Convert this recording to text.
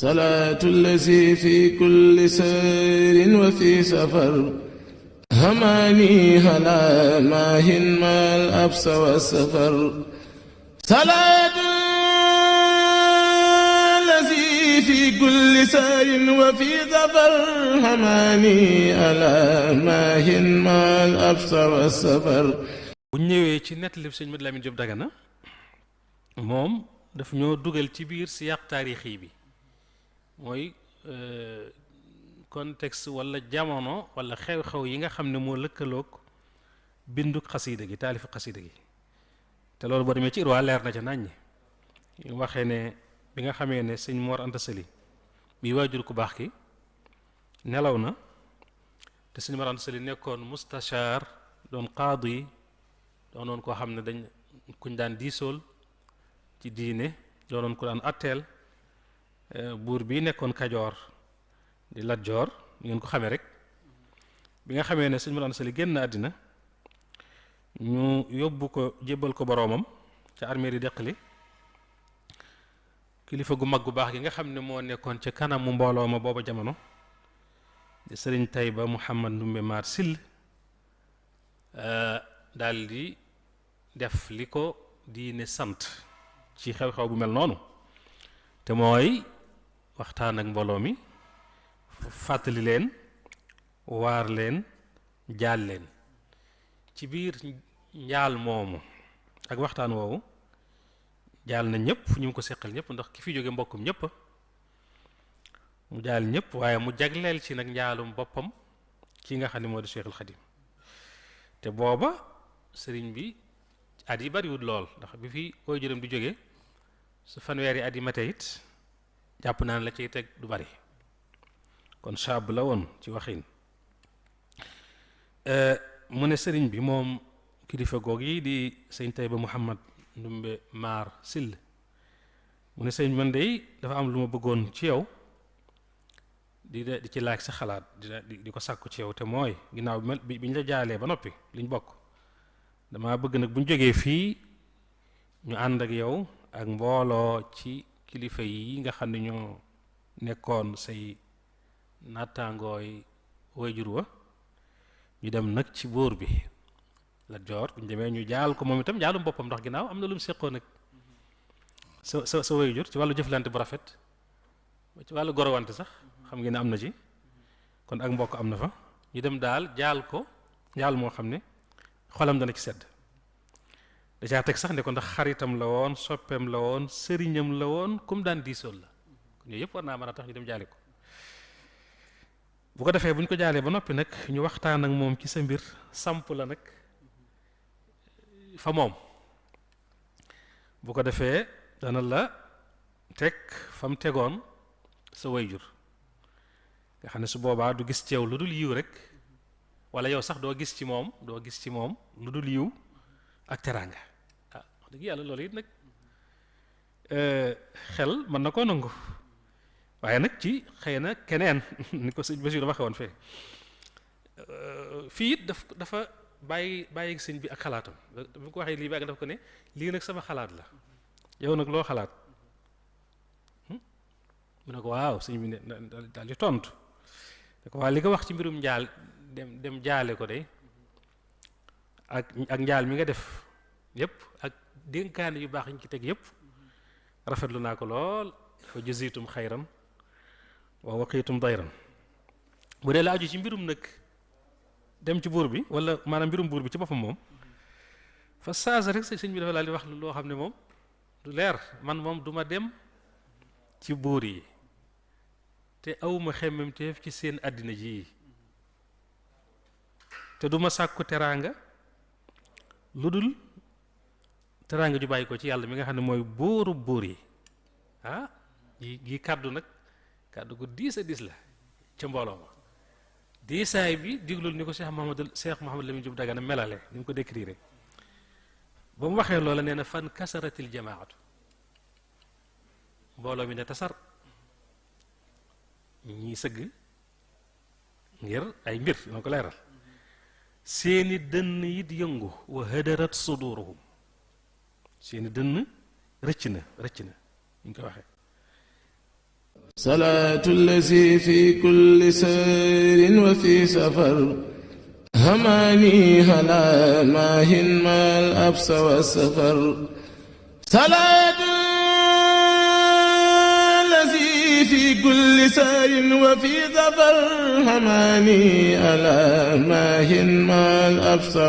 salaatu allazi fi kulli sayrin wa fi safar hamaani halaa maahin maal absa wa safar salaatu allazi fi kulli sayrin wa fi safar hamaani halaa maahin maal absa wa safar. bu ñëwee ci nettali sëñ Madu Lamin Jóob Dagana moom daf ñoo dugal ci biir siyaaq taarixi bi mooy contexte wala jamono wala xew-xew yi nga xam ne moo lëkkaloog bindu xasiida gi taalifu xasiida gi te loolu boo demee ci Irwa leer na ca naññi ñu waxee ne bi nga xamee ne sëñ Mor Anta Sali bi waajur ku baax ki nelaw na te sëñ Mor Anta Sali nekkoon mustachar doon qaadi doonoon koo xam ne dañ kuñ daan diisool ci diine doonoon ku daan atteel buur bi nekkoon Kajoor di Lat Joor ngeen ko xamee rek bi nga xamee ne sëñ Mor Anta Sali génn àddina ñu yóbbu ko jébbal ko boroomam ca armeeri Deqali kilifa gu mag gu baax gi nga xam ne moo nekkoon ca kanamu mbooloo ma booba jamono di sëriñ Tayba Muhammad Ndumbe Maar Sill daal di def li ko diine sant ci xew-xew bu mel noonu te mooy waxtaan ak mbooloo mi fàttali leen waar leen jaal leen ci biir njaal moomu ak waxtaan woowu jaal na ñëpp ñu ngi ko seqal ñëpp ndax ki fi jóge mbokkum ñëpp mu jaal ñëpp waaye mu jagleel ci nag njaalum boppam ki nga xam ne moo di Cheikhul Khadim te booba sëriñ bi at yi bariwul lool ndax bi fi koy jërëm di jóge su fanweeri at yi mate it jàpp naa ne la ciy teg du bari kon shaab la woon ci waxin mu ne sëriñ bi moom kilifa goog yi di sëñ Tayba Muhammad Ndumbe Maar Sill mu ne sëriñ man de dafa am lu ma bëggoon ci yow di ci laaj sa xalaat di ko sàkku ci yow te mooy ginnaaw bi ñu la jaalee ba noppi liñ bokk dama bëgg nag bu ñu jógee fii ñu ànd ak yow ak mbooloo ci kilifa yi nga xam ne ñoo nekkoon say nattaangooy wayjur wa ñu dem nag ci buur bi Lat Joor bu ñu demee ñu jaal ko moom itam jaalum boppam ndax ginnaaw am na lu mu séqoon nag sa wayjur ci wàllu jëflante bu rafet ci wàllu gorowante sax xam ngeen ne am na ci kon ak mbokk am na fa ñu dem daal jaal ko jaal moo xam ne xolam dana ci sedd dacaa teg sax ne ko ndax xaritam la woon soppeem la woon sëriñam la woon kum daan diisool la kon yooyu yëpp war naa mën a tax ñu dem jaale ko bu ko defee bu ñu ko jaalee ba noppi nag ñu waxtaan ak moom ci sa mbir samp la nag fa moom bu ko defee dana la teg fa mu tegoon sa wayjur nga xam ne su boobaa du gis ci yow lu dul yiw rek wala yow sax doo gis ci moom lu dul yiw ak teraanga ah wax dëgg yàlla loolu it nag xel mën na koo nangu waaye nag ci xëy na keneen ni ko sëñ Basiru waxee woon fee fii it dafa bàyyi sëñ bi ak xalaatam bu ko waxee lii bàgg dafa ko ne lii nag sama xalaat la yow nag loo xalaat mu ne ko waaw sëñ bi ne daal di tontu ne ko waaw li nga wax ci mbirum njaal dem jaale ko de ak njaal mi nga def yépp ak dénkaane yu baax yi ñu ci teg yépp rafetlu naa ko lool fa jazitum xayran wa waqiitum dayran bu dee la aju ci mbirum nag dem ci buur bi wala maanaam mbirum buur bi ci boppam moom fa saasa rek sëñ bi dafa daal di wax loo xam ne moom du leer man moom duma dem ci buur yi te awma xemmemteef ci seen àddina ji te duma sàkku teraanga lu dul teraanga ju bàyyi ko ci yàlla mi nga xam ne mooy buuru buur yi ah gi kàddu nag kàddu gu diis a diis la ca mbooloo ma diisaay bi diglul ni ko Cheikh Mouhamadou Lamine Diop Dagana melale ni mu ko décrire ba mu waxee loola nee na fan kasaratil jamaatu mbooloo mi ne tasar ñi sëgg ngir ay mbir dina ko leeral seeni dënn yi di yëngu wa hadarat suduruhum seeni dënn rëcc na ñu ko waxee salaatu allazi fi kulli sayrin wa fi safar hamaani ala maahin maal absa wa safar salaatu allazi fi kulli sayrin wa fi safar hamaani ala maahin maal absa